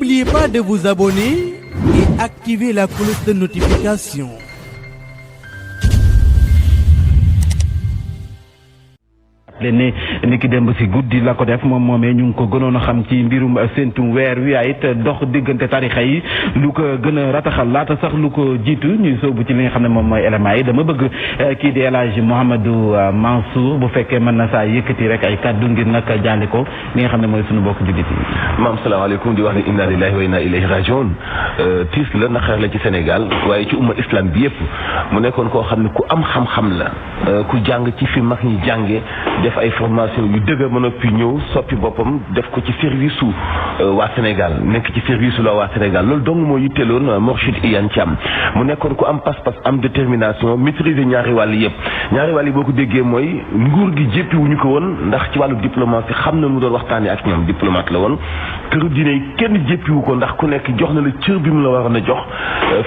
N'oubliez pas de vous abonner et activer la cloche de notification. ne ni ki démb si guddi la ko def moom moomee ñu ngi ko gënoon a xam ci mbirum séntum weer wi ay it dox diggante tarixa yi lu ko gën a rataxal laata sax lu ko jiitu ñuy sóobu ci li nga xam ne moom mooy éléments yi dama bëgg kii di El Hadji Mouhamadou Mansour bu fekkee mën na saa yëkkati rek ay kàddu ngir nag jaali ko li nga xam ne mooy suñu bokk jullit yi. maam salaamaaleykum di wax ne inna lillahi wa inna ilayhi rajiun tiis la naqar la ci Sénégal waaye ci umma islam bi yëpp mu nekkoon koo xam ne ku am xam-xam la ku jàng ci fi mag ñi jànge def ay formation yu dëgg mën a fi ñëw soppi boppam def ko ci service su waa Sénégal nekk ci service su la waa Sénégal loolu dong moo yitteeloon Mourchid Iyane Thiam mu nekkoon ku am pas-pas am détermination maîtriser ñaari wàll yëpp ñaari wàll yi boo ko déggee mooy nguur gi jéppiwuñu ko woon ndax ci wàllu diplomatie xam na mu doon waxtaanee ak ñoom diplomate la woon këru diine yi kenn jéppiwu ko ndax ku nekk jox na la cër bi mu la waroon a jox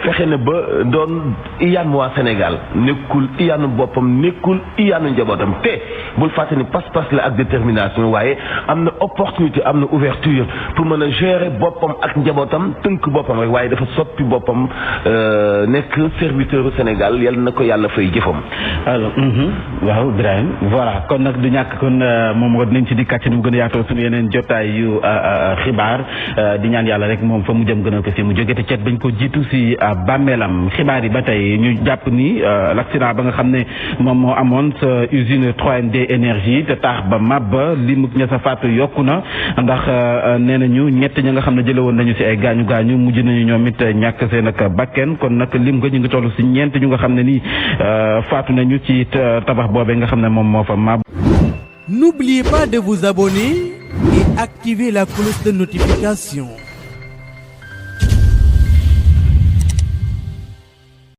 fexe na ba doon Iyane waa Sénégal nekkul Iyane boppam nekkul Iyane njabootam te bul fàtte ni pas-pas la ak détermination waaye am na opportunité am na ouverture pour mën a gérer boppam ak njabootam tënk boppam rek waaye dafa soppi boppam nekk serviteur au Sénégal yal na ko yàlla fay jëfam. alors waaw Ibrahima voilà kon nag du ñàkk kon moom war nañ ci di kàcc nu gën a yaatoo suñu yeneen jotaay yu xibaar di ñaan yàlla rek moom fa mu jëm gënal ko fi mu jóge te ceet bañ ko jiitu si bàmmeelam xibaar yi ba tey ñu jàpp ni l'accident ba nga xam ne moom moo amoon sa usine 3MD énergie te taax ba mabba limu ña sa faatu yokku na ndax nee nañu ñett ña nga xam ne jële woon nañu si ay gaañu mujj nañu ñoom it ñàkk seen ak bakken kon nag lim nga ñu ngi toll si ñeent ñu nga xam ne nii faatu nañu ci tabax boobee nga xam ne moom moo fa mab. N'oubliez pas de vous abonner et activer la cloche de notification.